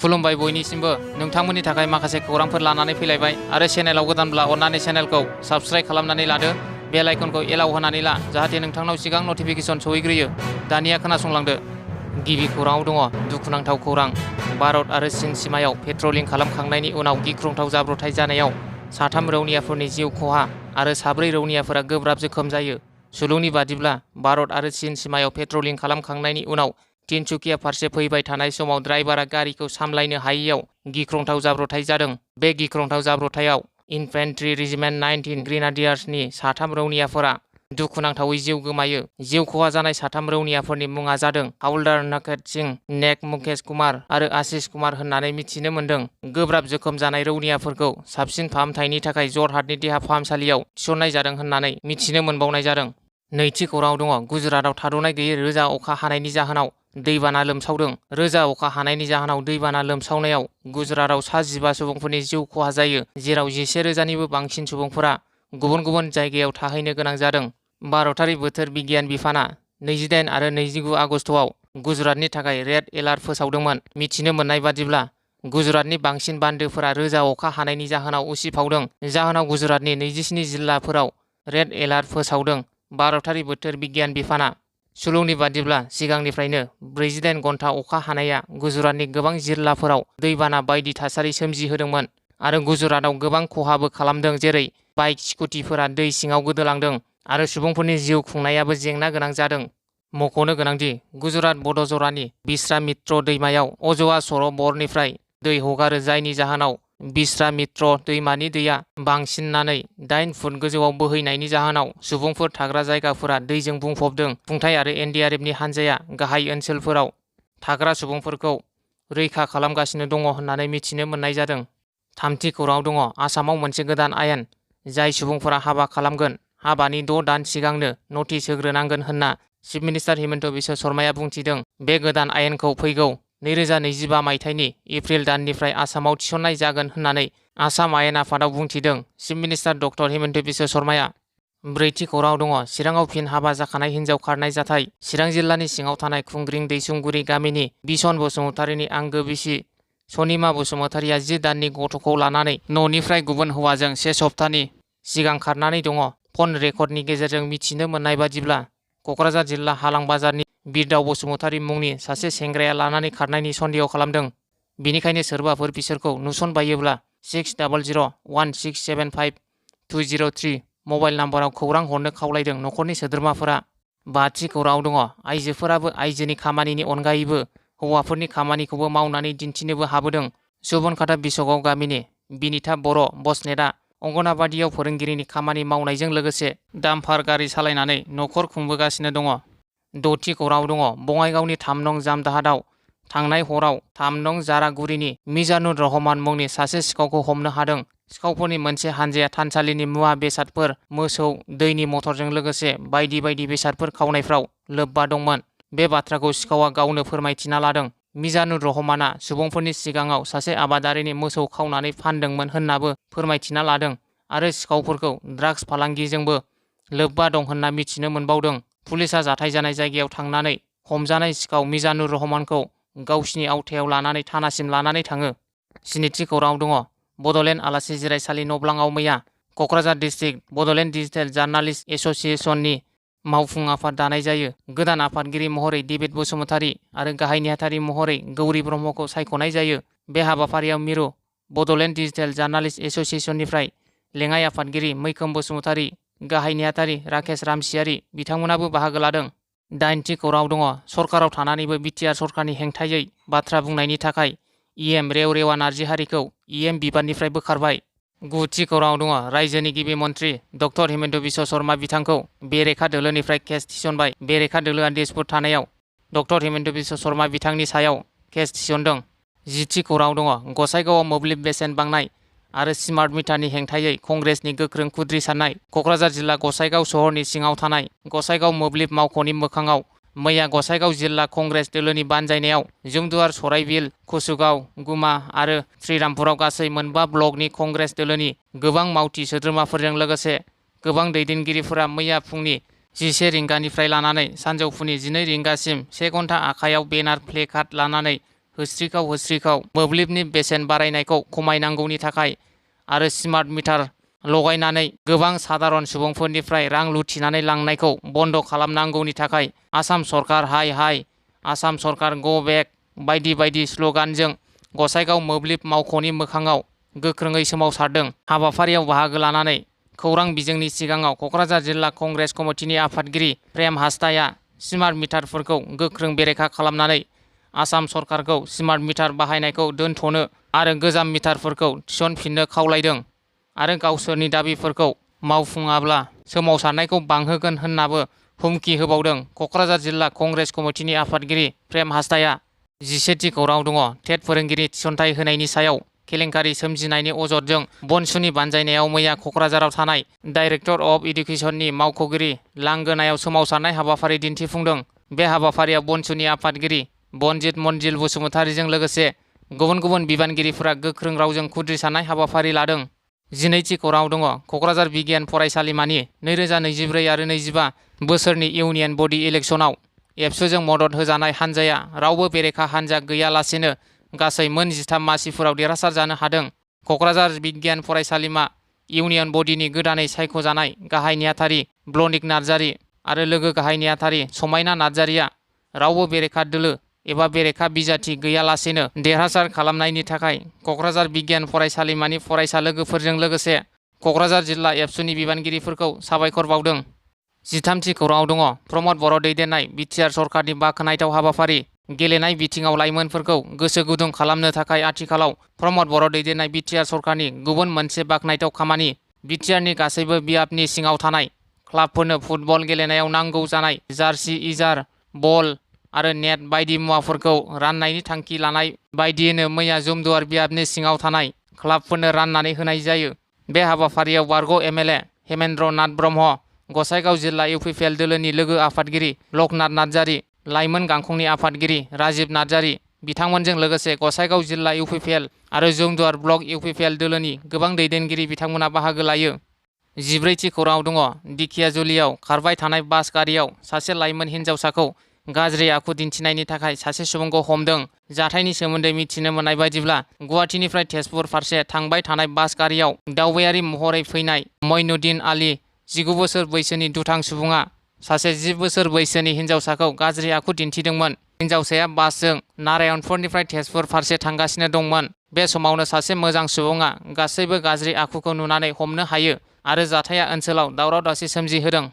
खुलुमबाय बयनिसिमबो नोंथांमोननि थाखाय माखासे खौरांफोर लानानै फैलायबाय आरो चेनेलाव गोदानब्ला अन्नानै चेनेलखौ साबस्क्राइब खालामनानै लादो बेल आइकनखौ एलाव होनानै ला जाहाथे नोंथांनाव सिगां नटिफिकेसन सहैग्रोयो। दानिया खोनासंलांदो। गिबि खौराङाव दङ दुखुनांथाव खौरां। भारत आरो चीन सीमायाव पेट्रलिं खालामखांनायनि उनाव गिख्रंथाव जाब्रबथाय जानायाव 3 रौनियाफोरनि जिउ खहा आरो 4 रौनियाफोरा गोब्राब जोखोम जायो। सुलुंनि बादिब्ला भारत आरो चीन सीमायाव पेट्रलिं खालामखांनायनि उनाव तिनसुकिया फारसे फैबाय थानाय समाव ड्राइभारा गारिखौ सामलायनो हायैयाव गिख्रंथाव जाब्रबथाय जादों। बे गिख्रंथाव जाब्रबथायाव इनफेन्ट्री रेजिमेन्ट 19 ग्रेनाडियार्सनि 3 रौनियाफोरा दुखुनांथावै जिउ गोमायो। जिउ खहा जानाय 3 रौनियाफोरनि मुङा जादों हावलदार नकेत सिंह, नेक मुकेश कुमार आरो आशीष कुमार होननानै मिथिनो मोन्दों। गोब्राब जोखोम जानाय रौनियाफोरखौ साबसिन फाहामथायनि थाखाय जरहाटनि देहा फाहामसालियाव थिसननाय जादों होननानै मिथिनो मोनबावनाय जादों। नैथि खौराङाव दङ गुजरातआव थाद'नाय गैयै रोजा अखा हानायनि जाहोनाव दैबाना लोमसावदों। रोजा अखा हानायनि जाहोनाव दैबाना लोमसावनायाव गुजरातआव 15 सुबुंफोरनि जिउ खहा जायो, जेराव 11,000निबो बांसिन सुबुंफोरा गुबुन गुबुन जायगायाव थाहैनो गोनां जादों। भारतारि बोथोर बिगियान बिफाना 28 आरो 29 आगस्तआव गुजरातनि थाखाय रेड एलार्ट फोसावदोंमोन। मिथिनो मोननाय बादिब्ला गुजरातनि बांसिन बान्दोफोरा रोजा अखा हानायनि जाहोनाव उसिफावदों, जाहोनाव गुजरातनि 27 जिल्लाफोराव रेड एलार्ट फोसावदों। भारतारि बोथोर बिगियान बिफाना सुलुंनि बादिब्ला सिगांनिफ्रायनो 48 घन्टा अखा हानाया गुजरातनि गोबां जिल्लाफोराव दैबाना बायदि थासारि सोमजिहोदोंमोन आरो गुजरातआव गोबां खहाबो खालामदों, जेरै बाइक स्कुटिफोरा दै सिङाव गोदोलांदों आरो सुबुंफोरनि जिउ खुंनायाबो जेंना गोनां जादों। मख'नो गोनांदि गुजरात बड'जरानि बिश्वामित्र दैमायाव अजवा सरोबरनिफ्राय दै हगारो, जायनि जाहोनाव बिश्वामित्र दैमानि दैया बांसिननानै 8 फुट गोजौआव बोहैनायनि जाहोनाव सुबुंफोर थाग्रा जायगाफोरा दैजों बुंफबदों। खुंथाय आरो एनडीआरएफनि हान्जाया गाहाय ओनसोलफोराव थाग्रा सुबुंफोरखौ रैखा खालामगासिनो दङ होननानै मिथिनो मोननाय जादों। थामथि खौराङाव दङ आसामाव मोनसे गोदान आयेन, जाय सुबुंफोरा हाबा खालामगोन हाबानि 6 दान सिगांनो नटिस होग्रोनांगोन होनना चिफ मिनिस्टार हिमन्त बिश्व शर्माया बुंथिदों। बे गोदान आयेनखौ फैगौ 2025 मायथाइनि एप्रिल दाननिफ्राय आसामाव थिसननाय जागोन होननानै आसाम आयेन आफादाव बुंथिदों chief minister doctor Himanta Biswa शर्माया। ब्रैथि खौराङाव दङ चिराङाव फिन हाबा जाखानाय हिन्जाव खारनाय जाथाय। चिरां जिल्लानि सिङाव थानाय खुंग्रिं दैसुंगुरि गामिनि बिसन बसुमतारीनि आंगो बिसि सनिमा बसुमतारीया 10 दाननि गथ'खौ लानानै न'निफ्राय गुबुन हौवाजों 1 सप्तानि सिगां खारनानै दङ। फन रेकर्डनि गेजेरजों मिथिनो मोननाय बादिब्ला क'क्राझार जिल्ला हालां बाजारनि बिरदाव बसुमतारी मुंनि सासे सेंग्राया लानानै खारनायनि सन्देह खालामदों। बेनिखायनो सोरबाफोर बिसोरखौ नुसनबायोब्ला 6001675203 मबाइल नाम्बाराव खौरां हरनो खावलायदों नखरनि सोद्रोमाफोरा। बाथि खौराङाव दङ आइजोफोराबो आइजोनि खामानिनि अनगायैबो हौवाफोरनि खामानिखौबो मावनानै दिन्थिनोबो हाबोदों। सुबनखाथा बिसगाव गामिनि बिनिता बर' बसनेटआ अंगनाबादियाव फोरोंगिरिनि खामानि मावनायजों लोगोसे डाम्पार गारि सालायनानै नखर खुंबोगासिनो दङ। द'थि खौराङाव दङ बङाइगावनि 3 नं जामदाहादाव थांनाय हराव 3 नं जारागुरिनि मिजानुर रहमान मुंनि सासे सिखावखौ हमनो हादों। सिखावफोरनि मोनसे हानजाया थानसालिनि मुवा बेसादफोर, मोसौ, दैनि मटरजों लोगोसे बायदि बायदि बेसादफोर खावनायफ्राव लोब्बा दंमोन। बे बाथ्राखौ सिखावा गावनो फोरमायथिना लादों। मिजानुर रहमाना सुबुंफोरनि सिगाङाव सासे आबादारिनि मोसौ खावनानै फानदोंमोन होननाबो फोरमायथिना लादों आरो सिखावफोरखौ ड्राग्स फालांगिजोंबो लोब्बा दं होनना मिथिनो मोनबावदों। पुलिसा जाथाय जानाय जायगायाव थांनानै हमजानाय सिखाव मिजानुर रहमानखौ गावसिनि आवथायाव लानानै थानासिम लानानै थाङो। स्निथि खौराङाव दङ बड'लेण्ड आलासि जिरायसालि नब्लाङाव मैया Kokrajhar district Bodoland digital journalist एस'सिएशननि मावफुं आफाद दानाय जायो। गोदान आफादगिरि महरै डेभिड बसुमतारी आरो गाहाय नेहाथारि महरै गौरी ब्रह्मखौ सायख'नाय जायो। बे हाबाफारियाव मिरु बड'लेण्ड डिजिटेल जार्नालिस्ट एस'सिएशननिफ्राय लेङाइ आफादगिरि मैखोम बसुमतारी, गाहाय नेहाथारि राकेश रामसियारि बिथांमोनाबो बाहागो लादों। 8थि खौराङाव दङ सरकाराव थानानैबो बिटिआर सरकारनि हेंथायै बाथ्रा बुंनायनि थाखाय इएम रेवरेवा नार्जिहारिखौ इएम बिबाननिफ्राय बोखारबाय। 9थि खौराङाव दङ रायजोनि गिबि मन्थ्रि डक्टर हिमन्त बिश्व शर्मा बिथांखौ बेरेखा दोलोनिफ्राय केस थिसनबाय। बेरेखा दोलोआ दिसपुर थानायाव डक्टर हिमन्त बिश्व शर्मा बिथांनि सायाव केस थिसनदों। 10थि खौराङाव दङ गसाइगावआव मोब्लिब बेसेन बांनाय आरो स्मार्ट मिटारनि हेंथायै कंग्रेसनि गोख्रों खुद्रिसारनाय। क'क्राझार जिल्ला गसाइगाव सहरनि सिङाव थानाय गसाइगाव मोब्लिब मावख'नि मोखाङाव मैया गसाइगाव जिल्ला कंग्रेस दोलोनि बानजायनायाव जुमदुवार, सराइबिल, कुसुगाव, गुमा आरो श्रीरामपुराव गासै 4 ब्लकनि कंग्रेस दोलोनि गोबां मावथि सोद्रोमाफोरजों लोगोसे गोबां दैदेनगिरिफोरा मैया फुंनि 11 रिंगानिफ्राय लानानै सानजौफुनि 12 रिंगासिम 1 घन्टा आखायाव बेनार प्लेकार्ड लानानै होस्रिखाव मोब्लिबनि बेसेन बारायनायखौ खमायनांगौनि थाखाय आरो स्मार्ट मिटार लगायनानै गोबां साधारन सुबुंफोरनिफ्राय रां लुथिनानै लांनायखौ बन्द खालामनांगौनि थाखाय आसाम सरकार हाय हाय, आसाम सरकार गो बेक बायदि बायदि स्लगानजों गसाइगाव मोब्लिब मावख'नि मोखाङाव गोख्रोङै सोमावसारदों। हाबाफारियाव बाहागो लानानै खौरां बिजोंनि सिगाङाव क'क्राझार जिल्ला कंग्रेस कमिटिनि आफादगिरि प्रेम हासदाया स्मार्ट मिटारफोरखौ गोख्रों बेरेखा खालामनानै आसाम सरकारखौ स्मार्ट मिटार बाहायनायखौ दोनथ'नो आरो गोजाम मिटारफोरखौ थिसनफिननो खावलायदों आरो गावसोरनि दाबिफोरखौ मावफुङाब्ला सोमावसारनायखौ बांहोगोन होननाबो हुमखि होबावदों। क'क्राझार जिल्ला कंग्रेस कमिटिनि आफादगिरि प्रेम हासदाया 17थि खौराङाव दङ। टेट फोरोंगिरि थिसनथाइ होनायनि सायाव केलेंकारि सोमजिनायनि अजदजों बनसुनि बानजायनायाव मैया क'क्राझाराव थानाय डाइरेक्टर अफ इडुकेसननि मावख'गिरि लांगोनायाव सोमावसारनाय हाबाफारि दिन्थिफुंदों। बे हाबाफारियाव बनसुनि आफादगिरि बनजित मनजिल बसुमतारीजों लोगोसे गुबुन गुबुन बिबानगिरिफोरा गोख्रों रावजों खुद्रिसारनाय हाबाफारि लादों। 12थि खौराङाव दङ। क'क्राझार बिगियान फरायसालिमानि 2024 आरो 25 बोसोरनि इउनियन बडि इलेक्सनाव एबसुजों मदद होजानाय हान्जाया रावबो बेरेखा हान्जा गैयालासेनो गासै मोन 13 मासिफोराव देरहासार जानो हादों। क'क्राझार बिगियान फरायसालिमा इउनियन बडिनि गोदानै सायख'जानाय गाहाय नेहाथारि ब्लनिक नार्जारी आरो लोगो गाहाय नेहाथारि समायना नार्जारीया रावबो बेरेखा दोलो एबा बेरेखा बिजाथि गैयालासेनो देरहासार खालामनायनि थाखाय क'क्राझार बिगियान फरायसालिमानि फरायसा लोगोफोरजों लोगोसे क'क्राझार जिल्ला एबसुनि बिबानगिरिफोरखौ साबायखर बावदों। 13थि खौराङाव दङ। प्रमद बर' दैदेननाय बिटिआर सरकारनि बाखनायथाव हाबाफारि गेलेनाय बिथिङाव लाइमोनफोरखौ गोसो गुदुं खालामनो थाखाय आथिखालाव प्रमद बर' दैदेननाय बिटिआर सरकारनि गुबुन मोनसे बाखनायथाव खामानि बिटिआरनि गासैबो बियाबनि सिङाव थानाय क्लाबफोरनो फुटबल गेलेनायाव नांगौ जानाय जार्सि, इजार, बल आरो नेट बायदि मुवाफोरखौ राननायनि थांखि लानाय बायदियैनो मैया जुमदुवार बियाबनि सिङाव थानाय क्लाबफोरनो राननानै होनाय जायो। बे हाबाफारियाव बारग' एमएलए हेमेन्द्र नाथ ब्रह्म, गसाइगाव जिल्ला इउपिपिएल दोलोनि लोगो आफादगिरि लकनाथ नार्जारी, लाइमोन गांखंनि आफादगिरि राजिब नार्जारी बिथांमोनजों लोगोसे गसाइगाव जिल्ला इउपिपिएल आरो जुमदुवार ब्लक इउपिपिएल दोलोनि गोबां दैदेनगिरि बिथांमोना बाहागो लायो। 14थि खौराङाव दङ। दिखियाजुलियाव खारबाय थानाय बास गारियाव सासे लाइमोन हिन्जावसाखौ गाज्रि आखु दिन्थिनायनि थाखाय सासे सुबुंखौ हमदों। जाथायनि सोमोन्दै मिथिनो मोननाय बायदिब्ला गुवाहाटीनिफ्राय तेजपुर फारसे थांबाय थानाय बास गारियाव दावबायारि महरै फैनाय मइनुद्दिन आली 19 बोसोर बैसोनि दुथां सुबुङा सासे 10 बोसोर बैसोनि हिन्जावसाखौ गाज्रि आखु दिन्थिदोंमोन। हिन्जावसाया बासजों नारायणपुरनिफ्राय तेजपुर फारसे थांगासिनो दंमोन। बे समावनो सासे मोजां सुबुङा गासैबो गाज्रि आखुखौ नुनानै हमनो हायो आरो जाथाया ओनसोलाव दावराव दावसि सोमजिहोदों।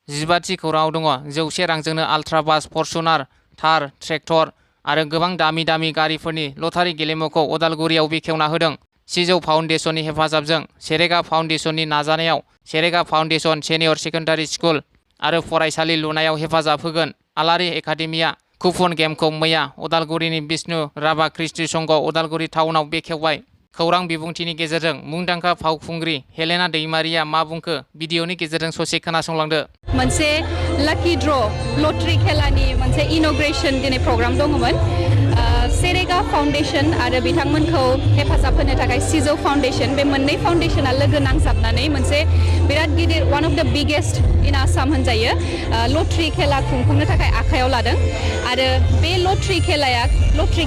15थि खौराङाव दङ। 100 रांजोंनो आल्ट्रा बास, फर्चुनार, थार, ट्रेक्टर आरो गोबां दामि दामि गारिफोरनि लटारि गेलेमुखौ उदालगुरियाव बेखेवना होदों। सिजौ फाउन्डेसननि हेफाजाबजों सेरेगा फाउन्डेसननि नाजानायाव सेरेगा फाउन्डेसन सेनियर सेकेन्डारि स्कुल आरो फरायसालि लुनायाव हेफाजाब होगोन। आलारि एकाडेमिया कुपन गेमखौ मैया उदालगुरिनि बिष्णु राभा कृष्टि संघ उदालगुरि टाउनाव बेखेवबाय। खौरां बिबुंथिनि गेजेरजों मुंदांखा फावखुंग्रि हेलेना दैमारिया मा बुंखो भिडिअनि गेजेरजों ससे खोनासंलांदो। मोनसे लाकी ड्र लटारि खेलानि मोनसे इनग्रेशन दिनै प्रग्राम दङमोन। सेरेगा फाउन्डेसन आरो बिथांमोनखौ हेफाजाब होनो थाखाय सिजौ फाउन्डेसन, बे मोननै फाउन्डेसना लोगो नांजाबनानै मोनसे बिराद गिदिर वान अफ द बिगेस्ट इन आसाम होनजायो लटारि खेला खुंफुंनो थाखाय आखायाव लादों। आरो बे लटारि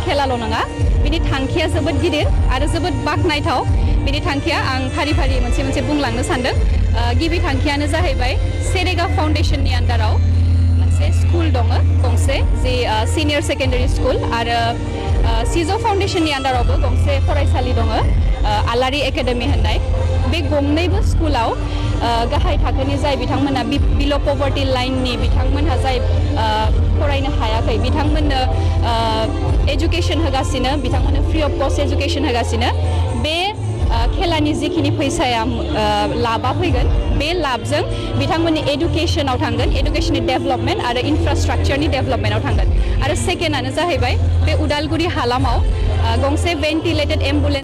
खेलाल' नङा, बिनि थांखिया जोबोद गिदिर आरो जोबोद बाख्नायथाव। बिनि थांखिया आं फारि फारि मोनसे मोनसे बुंलांनो सानदों। गिबि थांखियानो जाहैबाय सेरेगा फाउन्डेसननि आन्दाराव मोनसे स्कुल दङ गंसे, जि सिनियर सेकेन्डारि स्कुल, आरो सिजौ फाउन्डेसननि आन्दारावबो गंसे फरायसालि दङ आलारि एकाडेमि होननाय। बे गंनैबो स्कुलाव गाहाय थाखोनि जाय बिथांमोना बिल' पभार्टि लाइननि बिथांमोनहा जाय फरायनो हायाखै बिथांमोननो एजुकेसन होगासिनो, बिथांमोननो फ्रि अफ कस्ट एजुकेसन होगासिनो। बे खेलानि जिखिनि फैसाया लाभा फैगोन, बे लाभजों बिथांमोननि एडुकेसनाव थांगोन, एडुकेसननि डेभेलपमेन्ट आरो इनफ्रास्ट्राक्चारनि डेभेलपमेन्टआव थांगोन। आरो सेकेन्डआनो जाहैबाय बे उदालगुरि हालामाव गंसे भेन्टिलेटेड एम्बुलेन्स